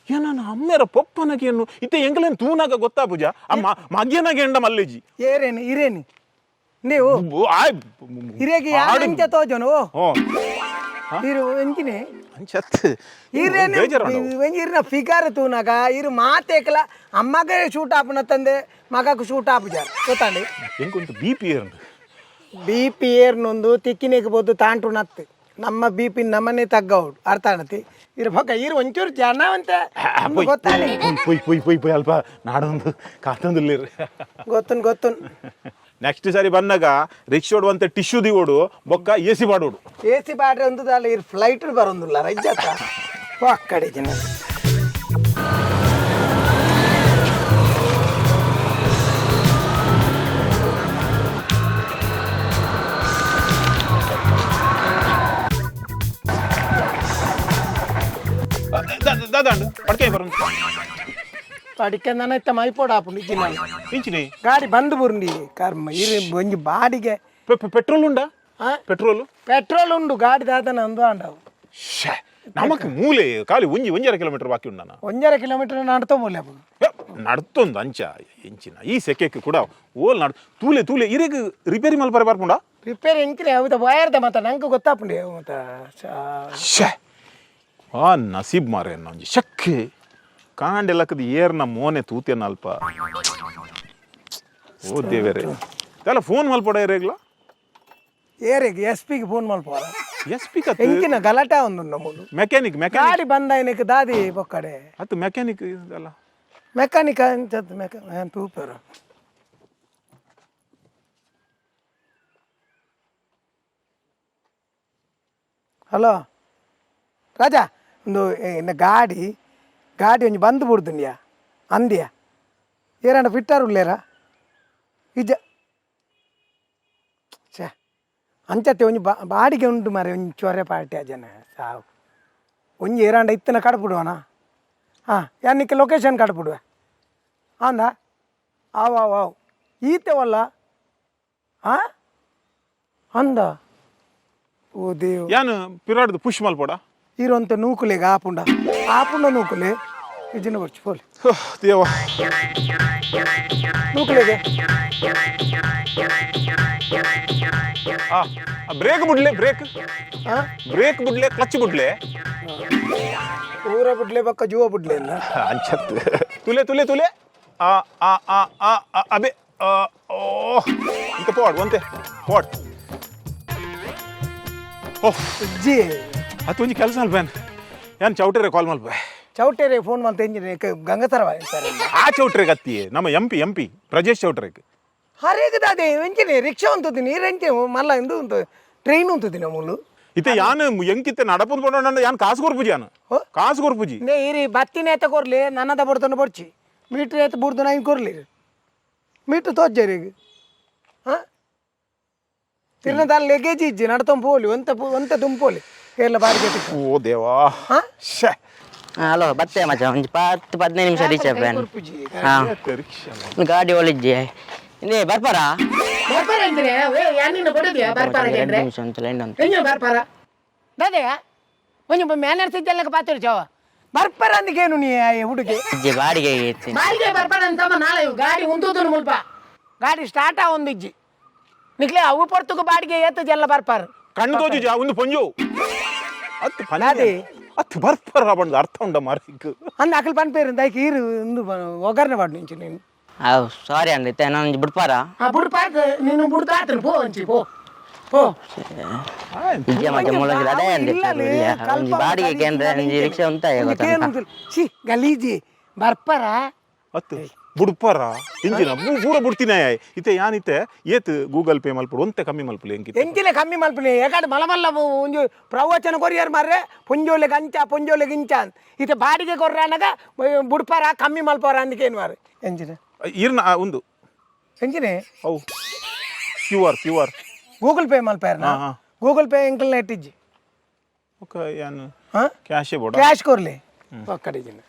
ಏನನ ಅಮ್ಮೆರ ಪೊಪ್ಪನಗೇನು ಇತ್ತೆ ಎಂಕಲೇನು ತೂನಾಗ ಗೊತ್ತಾ ಪೂಜಾ ಅಮ್ಮ ಮಗ್ಯನಾಗ ಎಂಡ ಮಲ್ಲೇಜಿ. ಏರೇನು ಇರೇನು ನೀವು? ಆಯ್. ಹಿರಿಯಗೆ ಯಾರು ಅಂಚ ತೋಜನು? ಹೋ. ಇರು ಎಂಚಿನೆ. ಅಂಚತ್. ಇರೇನು? ಬೇಜಾರು ಉಂಡು. ಒಂಜಿ ಇರ್ನ ಫಿಗರ್ ತೂನಾಗ ಇರು ಮಾತೇಕಲ ಅಮ್ಮಗೆ ಶೂಟ್ ಆಪುನ ತಂದೆ ಮಗకు ಶೂಟ್ ಆಪುಜಾರ ಗೊತ್ತಾಂಡಿ. ಎಂಕೊಂತು ಬಿ ಪಿ ಏರ್ಂಡು. ಬಿ ಪಿ ಏರ್ನೊಂದು ತಿಕ್ಕಿನೆಗೆ ಬೋದು ತಾಂಟು ನತ್ತು ನಮ್ಮ ಬಿ ಪಿ ನಮ್ಮನೆ ತಗ್ಗೌಡು ಅರ್ಥ ಆಣತಿ ಇರು ಪಕ್ಕ ಇರು ಒಂಚೂರು ಜನ ಅಂತ ಗೊತ್ತಾನೆ. ಪೊಯ್ ಪೊಯ್ ಪೊಯ್ ಪೊಯ್ ಅಲ್ಪ ನಾಡೊಂದು ಕಾತೊಂದುಲ್ಲೇರು. ಗೊತ್ತುನ್ ಗೊತ್ತುನ್. ನೆಕ್ಸ್ಟ್ ಸಾರಿ ಬಂದಾಗ ರಿಕ್ಷೋಡು ಅಂತ ಟಿಶ್ಯೂ ದಿವೋಡು ಬೊಕ್ಕ ಎ ಸಿ ಬಾಡೋಡು. ಎ ಸಿ ಬಾಡ್ರೆ ಒಂದು ದಾಲ ಇರು ಫ್ಲೈಟ್ ಬರೋದಿಲ್ಲ ರಜ್ಜತ್ತ ಪಕ್ಕಡೆ ಜನ. ದಾದಾಂಡು ಪಡ್ಕೆ ಬರೋದು. ಪಡಿಕೆ ಇತ್ತ ಮೈಪೋಡ ಆಪುಂಡು ಇಜ್ಜಿ. ಇಂಚಿನಿ. ಗಾಡಿ ಬಂದ್ ಬುರುಂಡಿ ಕರ್ಮ ಇರು ಒಂಜಿ ಬಾಡಿಗೆ. ಪೆಟ್ರೋಲ್ ಉಂಡಾ? ಆ? ಪೆಟ್ರೋಲ್. ಪೆಟ್ರೋಲ್ ಉಂಡು ಗಾಡಿ ದಾದನ ಅಂದು ಅಂಡವು. ಶ್ಯೆ, ನಮಕ್ ಮೂಲೆ ಖಾಲಿ ಒಂಜಿ 1.5 ಕಿಲೋಮೀಟರ್ ಬಾಕಿ ಉಂಡನ. 1.5 ಕಿಲೋಮೀಟರ್ ನಡ್ತೋ ಮೂಲೆ ಅಪ್ಪು. ನಡ್ತೊಂದು ಅಂಚ ಎಂಚಿನ ಈ ಸೆಕೆಕ್ ಕೂಡ ಓಲ್ ನಡ್ ತೂಲೆ ತೂಲೆ ಇರೆಗ್ ರಿಪೇರಿ ಮಲ್ಪರೆ ಬರ್ಪುಂಡ. ರಿಪೇರಿ ಎಂಕ್ರೆ ಅವು ವಯರ್ದ ಮತ್ತ ನಂಗೆ ಗೊತ್ತಾಪುಂಡು ಮತ್ತ. ಶ್ಯೆ, ಆ ನಸೀಬ್ ಮಾರೆ ಒಂಜಿ ಶಕ್ಕೆ ಕಾಂಡೆಲಕ್ಕದ ಏರ್ನ ಮೋನೆ ತೂತೇನ ಅಲ್ಪ. ಓ ದೇವರೇ, ಅಲ್ಲ ಫೋನ್ ಮಲ್ಪಡ ಇರೇಗ್ಲ. ಏರೆಗ್ ಎಸ್ ಪಿಗೆ ಫೋನ್ ಮಲ್ಪೋರ? ಎಸ್ ಪಿ ಕತ್. ಎಂಕಿನ ಗಲಾಟೆ ಒಂದು ನಮ್ಮದು. Mechanic, mechanic. ಗಾಡಿ ಬಂದ ದಾದಿ ಬೊಕ್ಕಡೆ. ಅದು ಮೆಕ್ಯಾನಿಕ್ ಅಲ್ಲ. ಮೆಕ್ಯಾನಿಕ್ ಅಂತದ್ದು ಮೆಕ ತೂಪರು. ಹಲೋ ರಾಜಾ, ಒಂದು ಇನ್ನ ಗಾಡಿ ಗಾಡಿ ಒಂಜಿ ಬಂದ್ ಬುಡ್ದುಂಡ್ಯಾ ಅಂದ್ಯಾ? ಏರಾಂಡ ಫಿಟ್ಟಾರ್ ಉಳ್ಳೇರಾ ಇಜ್ಜ? ಛೇ, ಅಂಚತ್ತೆ ಒಂಜಿ ಬಾಡಿಗೆ ಉಂಟು ಮಾರೆ. ಒಂಜಿ ಚೊರೆ ಪಾರ್ಟಿ ಜನ ಸಾವು. ಒಂಜಿ ಏರಾಂಡ ಇತ್ತನ ಕಡಪುಡುವನ? ಹಾಂ, ಯಾನಿಕ್ಕೆ ಲೊಕೇಶನ್ ಕಡಪುಡುವೆ ಅಂದ. ಆವ್ ಆವ್ ಆವ್, ಈತೆವಲ್ಲ. ಹಾಂ, ಅಂದ. ಓ ದೇವ್. ಯಾನ್ ಪಿರಾಡ್ದು ಪುಷ್ ಮಲ್ಪೋಡ? ಇರೋಂಥ ನೂಕುಲೆಗ ಆಪುಂಡ ಆಪುಂಡ ನೂಕುಲೆ ಇಜ್ಜಿನ ಬರ್ಚು ಪೋಲಿ. ದೇವ. ನೂಕುಲೆಗೆ. ಆ ಬ್ರೇಕ್ ಬುಡ್ಲೆ, ಬ್ರೇಕ್. ಹಾಂ. ಬ್ರೇಕ್ ಬುಡ್ಲೆ, ಕ್ಲಚ್ ಬುಡ್ಲೆ. ಊರ ಬಿಡ್ಲೆ ಬಕ್ಕ ಜೀವ ಬಿಡ್ಲೆ ಇಲ್ಲ. ಅಂಚತ್ ತುಲೆ ತುಲೆ ತುಲೆ ಆ ಆ ಆ ಆ ಆ, ಅಬೆ ಆ, ಓ ಇಂತ ಪೋಡ್ ಒಂತೆ ಪೋಡ್. ಓಹ್. ಜಿ. ಅದು ಒಂಜಿ ಕೆಲಸ ಅಲ್ಪ ಏನ್ ಯಾನ್ ಚೌಟ್ರೆ ಕಾಲ್ ಮಲ್ಪೆ. ಚೌಟೇರೆ ಫೋನ್ ಮಾಡ್ತಾ ಇಂಜಿನ್ ಗಂಗಾಧರ ಸರ್. ಆ ಚೌಟ್ರೆ ಗತ್ತಿ, ನಮ್ಮ ಎಂ ಪಿ ಪ್ರಜೇಶ್ ಚೌಟ್ರೆಗ್. ಹರೇಗದ ಅದೇ ಎಂಚಿನ ರಿಕ್ಷಾ ಉಂಟು, ನೀರು ಎಂಚೆ ಮಲ್ಲ ಇಂದು ಉಂಟು, ಟ್ರೈನ್ ಉಂಟು ಮೂಲು. ಇತ್ತೆ ಯಾನ್ ಎಂಕಿತ್ತೆ ನಡಪುಂದು ಪಂಡ ಯಾನ್ ಕಾಸು ಕೊರ್ಪುಜಿ ಯಾನ್. ಹೋ? ಕಾಸು ಕೊರ್ಪುಜಿ. ನೇ ಇರಿ ಬತ್ತಿನ ಏತ ಕೊರ್ಲಿ, ನನ್ನದ ಬಡ್ತನ ಬೊಡ್ಚಿ ಮೀಟ್ರ್ ಏತ ಬುಡ್ದು ನೈನ್ ಕೊರ್ಲಿ, ಮೀಟ್ರ್ ತೋಜ್ಜರಿ. ಹಾಂ, ತಿರ್ನದ ಲಗೇಜ್ ಇಜ್ಜಿ, ನಡ್ತೊಂದು ಪೋಲಿ ಒಂತ ಒಂತ ದುಂಪೋಲಿ ಎಲ್ಲ ಬಾರಿಗೆ. ಓ ದೇವಾ. ಹಾ? ಶೇ. ಹಲೋ, ಬತ್ತೆ ಮಚ್ಚ, ಒಂಜಿ 10 15 ನಿಮಿಷ ರೀಚ್ ಆಪೇನ್. ಹಾಂ. ರಿಕ್ಷಾ. ಗಾಡಿ ಒಳಿಜ್ಜಿ ಇಂದೇ ಬರ್ಪಾರಾ? ಬರ್ಪಾರ ಅಂದ್ರೆ ಯಾನಿನ ಬಡುದಿಯಾ ಬರ್ಪಾರ? 2 ನಿಮಿಷ ಅಂತ ಲೈನ್ ಅಂತ. ಎಂಜ ಬರ್ಪಾರ ದಾದೆಯ? ಒಂಜಿ ಮ್ಯಾನರ್ಸ್ ಇದ್ದಲ್ಲ ಪಾತ್ರ ಚಾವ ಬರ್ಪಾರ ಅಂದಕೇನು ನೀ ಹುಡುಗಿ? ಇಜ್ಜಿ, ಬಾಡಿಗೆ ಇತ್ತಿ. ಬಾಡಿಗೆ ಬರ್ಪಾರ ಅಂತಮ್ಮ. ನಾಳೆ ಗಾಡಿ ಉಂತುದು ಮುಲ್ಪ ಗಾಡಿ ಸ್ಟಾರ್ಟ್ ಆ ಒಂದಿಜ್ಜಿ ನಿಕ್ಲೆ. ಅವು ಪೊರ್ತುಗು ಬಾಡಿಗೆ ಏತ ಜಲ್ಲ ಬರ್ಪಾರ? ಕಣ್ಣು ತೋಜುಜಿ ಒಂದು ಪೊಂಜು ಅತ್ತು ಪಂಜೆ. ದಾದಿ? ಅತ್ತು ಬರ್ಪರ ಬಂದು ಅರ್ಥ ಉಂಡ ಮಾರಿಕ್. ಅಂದ ಅಕಲ್ ಪನ್ಪೇರು ದೈಕ್ ಈರು ಇಂದು ಒಗ್ಗರಣೆ ಪಾಡು ನಿಂಚು ನೀನು. ಅವ್ ಸಾರಿ ಅಂడి, ಇತ್ತೆ ನಾನು ಬಿಡ್ಪಾರಾ? ಆ ಬುಡ್ಪಾಕ ನೀನು ಬುಡ್ದಾತ್ರ ಪೋ ಅಂಚಿ ಪೋ ಪೋ. ಇಜ್ಜಿ ಮಚ್ಚ, ಮುಳಗಿಲ್ಲ ಅದೇ ಅಂడి. ಒಂಜಿ ಬಾಡಿಗೆ ಕೇಂದ್ರ ಒಂಜಿ ರಿಕ್ಷಾ ಉಂತ. ಸಿ ಗಲೀಜಿ ಬರ್ಪರ. ಅತ್ತು ಬುಡ್ಪರ ಇಂಜಿನ ಪೂರ ಬುಡ್ತಿನ. ಇತ್ತೆ ಯಾನಿತ್ತೆ ಏತ್ ಗೂಗಲ್ ಪೇ ಮಲ್ಪಡು, ಒಂತೆ ಕಮ್ಮಿ ಮಲ್ಪುಲೆ ಎಂಕಿತ್ತೆ. ಎಂಚಿನ ಕಮ್ಮಿ ಮಲ್ಪನೆ? ಏಕಾಡ ಮಲಮಲ್ಲ ಒಂಜಿ ಪ್ರವಚನ ಕೊರಿಯರ್ ಮಾರ್ರೆ, ಪೊಂಜೋಲೆ ಗಂಚ ಪೊಂಜೋಲೆ ಗಿಂಚ ಅಂತ. ಇತ್ತೆ ಬಾಡಿಗೆ ಕೊರ್ರಾನಗ ಬುಡ್ಪಾರ ಕಮ್ಮಿ ಮಲ್ಪರ ಅಂದಕೇನು ಮಾರ್ರೆ ಎಂಚಿನ? ಈರ್ನ ಒಂದು. ಎಂಚಿನೆ? ಅವು ಕ್ಯೂ ಆರ್. ಗೂಗಲ್ ಪೇ ಮಲ್ಪೇರ್ನ? ಹಾ, ಹಾ. ಗೂಗಲ್ ಪೇ ಎಂಕಲ್ ನೆಟ್ ಇಜ್ಜಿ. ಓಕೆ, ಯಾನ್ ಹಾ. ಕ್ಯಾಶೇ ಬೋಡ. ಕ್ಯಾಶ್ ಕೊರ್ಲಿ ಒಕ್ಕಡೆ ಜಿನ.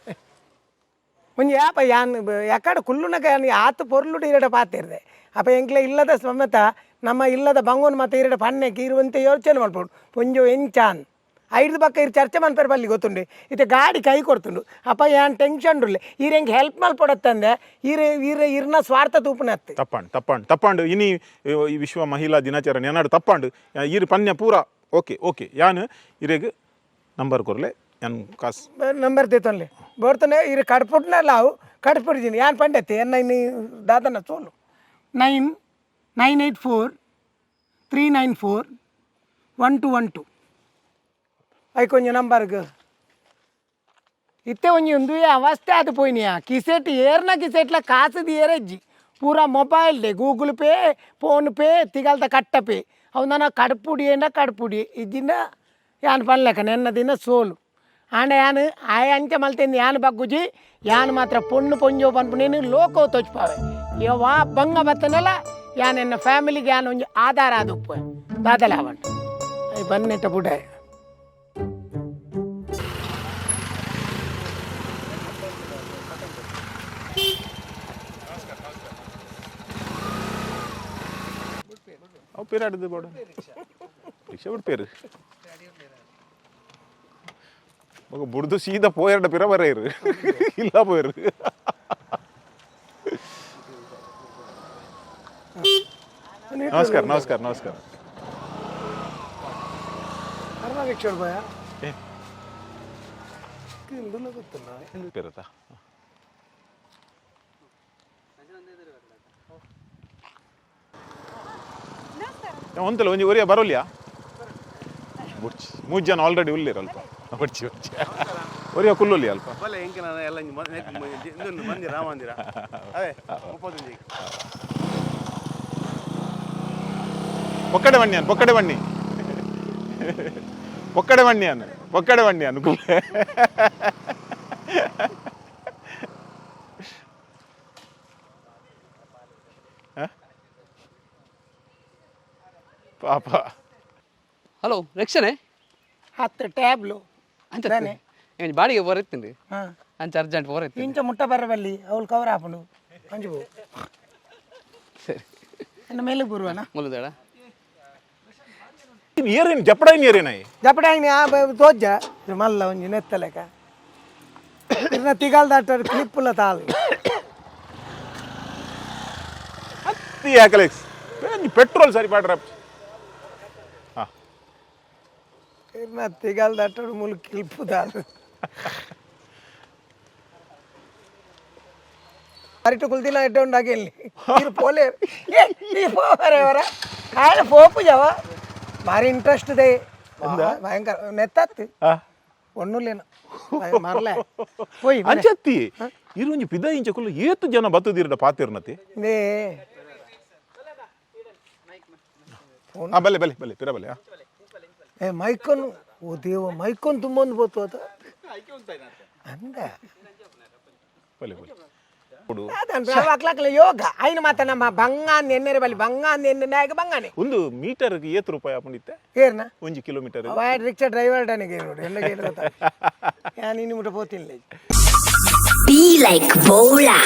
ಒಂಜಿ ಯಾಪ ಯಾನ್ ಯಾಕಡೆ ಕುಲ್ಲುನಕ ಯಾನ್ ಆತು ಪೊರ್ಲುಡು ಇರಡ ಪಾತಿರ್ದೆ. ಅಪ್ಪ ಎಂಕ್ಲೆ ಇಲ್ಲದ ಸಮೇತ ನಮ್ಮ ಇಲ್ಲದ ಬಂಗೋನ್ ಮತ್ತೆ ಇರಡ ಪಣ್ಣೆ ಇರುವಂತೆ ಯೋಚನೆ ಮಲ್ಪೊಡು. ಪೊಂಜೊ ಎಂಚಾನ್ ಐದು ಪಕ್ಕ ಇರು ಚರ್ಚೆ ಮನ್ಪೇರು ಬಲ್ಲಿ ಗೊತ್ತುಂಡು. ಇತ್ತೆ ಗಾಡಿ ಕೈ ಕೊಡ್ತುಂಡು. ಅಪ್ಪ ಯಾನ್ ಟೆನ್ಷನ್ ಉಳ್ಳೆ. ಈರ್ ಎಂಕ್ ಹೆಲ್ಪ್ ಮಲ್ಪೊಡತ್ತಂದೆ ಈರ್ ಈರ್ ಇರ್ನ ಸ್ವಾರ್ಥ ತೂಪುನತ್ತೆ. ತಪ್ಪಾಂಡ್ ತಪ್ಪಾಂಡ್ ತಪ್ಪಾಂಡ್. ಇನಿ ಈ ವಿಶ್ವ ಮಹಿಳಾ ದಿನಾಚರಣೆ ಏನಾಡು ತಪ್ಪಾಂಡ್. ಈರ್ ಪನ್ಯ ಪೂರ ಓಕೆ ಓಕೆ. ಯಾನ್ ಇರೆಗ್ ನಂಬರ್ ಕೊರ್ಲೆ, ಯಾನ್ ಕಾಸ್. ನಂಬರ್ ದೇತೊನ್ಲೆ ಬೋಡ್ತಾನೆ. ಇರು ಕಡ್ಪುಟ್ನಲ್ಲ ಅವು ಕಡ್ಪುಡ್ಜಿನಿ ಯಾನ್ ಪಂಡತ್ತೆ ಎನ್ನ ಇನ್ನು ದಾದನ ಸೋಲು 9984 394 1212. ಅಯ್ಕೊಂಜ ನಂಬರ್ಗ್ ಇತ್ತೆ ಒಂಜಿ ಒಂದು ಅವಸ್ಥೆ ಅದು ಪೋಯಿನಿಯಾ. ಕಿಸೆಟ್ ಏರ್ನ ಕಿಸೆಟ್ಲ ಕಾಸುದು ಏರಜ್ಜಿ, ಪೂರ ಮೊಬೈಲ್ ಡೆ ಗೂಗಲ್ ಪೇ ಫೋನ್ ಪೇ ತಿಗಲ್ದ ಕಟ್ಟ ಪೇ. ಅವು ನನ್ನ ಕಡ್ಪುಡಿ ಏಂಡ ಕಡ್ಪುಡಿ ಇದ್ದಿನ ಯಾನ್ ಪನ್ಲೆಕ ನೆನ್ನ ದಿನ ಸೋಲು ಆಂಡ ಯಾನ್ ಆಯ ಅಂಚೆ ಮಲ್ತೇಂದು ಯಾನ್ ಬಗ್ಗುಜಿ. ಯಾನ್ ಮಾತ್ರ ಪೊಣ್ಣು ಪೊಂಜೋ ಪನ್ಪುನೇನು ಲೋಕೋ ತೋಚ್ಪಾವೆ. ವಾ ಬಂಗ ಬತ್ತನಲ್ಲ ಯಾನ್ ಎನ್ನ ಫ್ಯಾಮಿಲಿಗೆ ಯಾನ್ ಒಂಜಿ ಆಧಾರ ಆದುಪ್ಪು ದಾದಲ ಅವನ್ ಅಯ್ ಬನ್ನೆಟ್ಟ ಬುಡ. ಅವು ಪೇರಾಡದು ಬೋಡ, ರಿಕ್ಷಾ ಬಿಡ್ಪೇರು ಮಗ ಬುಡ್ದು ಸೀದಾ ಪೋಯರ್ಡ ಪಿರ ಬರೇರು ಇಲ್ಲ ಪೋಯರು. ನಮಸ್ಕಾರ ನಮಸ್ಕಾರ ನಮಸ್ಕಾರ. ರಿಕ್ಷಾ ಬಾಯ. ಏ. ಇಂದುಲ ಗೊತ್ತಲ್ಲ. ಪೇರತ. ಒಂತಲ್ಲ ಒಂಜಿ ಒರಿಯ ಬರೋಲಿಯಾ? ಬುಡ್ಚಿ, ಮೂರು ಜನ ಆಲ್ರೆಡಿ ಉಳ್ಳೇರು ಅಲ್ಪ. ಬುಡ್ಚಿ ಬುಡ್ಚಿ, ಒರಿಯ ಕುಲ್ಲೊಲಿ ಅಲ್ಪ. ಬಲ್ಲೆ ಎಂಕನ ಎಲ್ಲ ಇಂಜಿ ಇಂದೊಂದು ಮಂದಿರ ಮಂದಿರ ಅದೇ 31. ಪೊಕ್ಕಡೆ ಬಣ್ಣಿ ಅನ್, ಪೊಕ್ಕಡೆ ಬಣ್ಣಿ, ಪೊಕ್ಕಡೆ ಬಣ್ಣಿ ಅನ್, ಪೊಕ್ಕಡೆ ಬಣ್ಣಿ ಅನ್ ಕುಲ್ಲೆ. ಹ? ಪಾಪ. ಹಲೋ, ರಕ್ಷಣೆ. ಹತ್ತು ಟ್ಯಾಬ್ಲು. ಅಂಚ ದಾನೆ? ಒಂಜಿ ಬಾಡಿಗೆ ಬೋರ್ ಇತ್ತಿಂದು. ಹಾ. ಅಂಚ ಅರ್ಜೆಂಟ್ ಬೋರ್ ಇತ್ತು. ಇಂಚ ಮುಟ್ಟ ಬರಬಲ್ಲಿ ಅವಳು ಕವರ್ ಆಪುಂಡು ಅಂಚು ಪೋ. ಸರಿ. ಎನ್ನ ಮೇಲೆ ಬರುವನ. ಮುಲ್ಲುದಾಡ. ಏರೇನು ಜಪಡೈನ್ ಏರೇನಾಯಿ? ಜಪಡ ಆ ತೋಜ ಮಲ್ಲ ಒಂಜಿ ನೆತ್ತಲೆಕ ಇರ್ನ ತಿಗಾಲ್ ದಾಟರ್ ಕ್ಲಿಪ್ಪುಲ ತಾಳು. ಅತ್ತಿ ಯಾಕಲೆಕ್ಸ್ ಪೆಟ್ರೋಲ್ ಸರಿ ಪಾಡ್ರ. ಹಾ. ಇರ್ನ ತಿಗಾಲ್ ದಾಟರ್ ಮುಲು ಕ್ಲಿಪ್ಪು ತಾಳು. ಅರಿಟು ಕುಲ್ದಿನ ಎಡ್ಡೆ ಉಂಡಾಗಿ ಇಲ್ಲಿ ಇರು ಪೋಲೆ ಈ ಪೋವರೆ ಅವರ ಆಯ್ನ ಪೋಪು ಜಾವ ಭಾರಿ ಇಂಟ್ರೆಸ್ಟ್ ಇದೆ, ಭಯಂಕರ ನೆತ್ತತ್ತು. ಹಾ. ಒಣ್ಣುಲೇನು ಮರಲೆ ಪೋಯ್. ಅಂಚತ್ತಿ ಇರು ಒಂಜಿ ಪಿದ ಇಂಚ ಕುಲ್ಲು ಏತು ಜನ ಬತ್ತದಿರಡ ಪಾತಿರ್ನತಿ. They. ಹಾ, ಬಲ್ಲೆ ಬಲ್ಲೆ ಬಲ್ಲೆ ಪಿರ ಬಲ್ಲೆ. ಏ ಮೈಕೊನು, ಓ ದೇವ, ಮೈಕೊನ್ ತುಂಬೊಂದು ಬೋತು ಅದು ಅಂದ. ಬಲ್ಲೆ ಬಲ್ಲೆ ಕೊಡು. ಅಕ್ಲಾಕ್ಲ ಯೋಗ ಐನ ಮಾತ ನಮ್ಮ ಬಂಗ ಅಂದ್ ಎಣ್ಣೆರೆ ಬಲ್ಲಿ ಬಂಗ ಅಂದ್ ಎಣ್ಣೆ ನಾಯಕ ಬಂಗಾನೆ. ಒಂದು ಮೀಟರ್ಗೆ ಏತು ರೂಪಾಯಿ ಆಪುಂಡಿತ್ತೆ? ಏರ್ನ? ಒಂಜಿ ಕಿಲೋಮೀಟರ್. ಅವ ರಿಕ್ಷಾ ಡ್ರೈವರ್ ಡನಿಗೆ ನೋಡಿ ಎಲ್ಲ ಕೇಳಿ ಗೊತ್ತಾ, ನಾನು ಇನ್ನು ಮುಟ್ಟ ಪೋತಿಲ್ಲ. Be like Bola.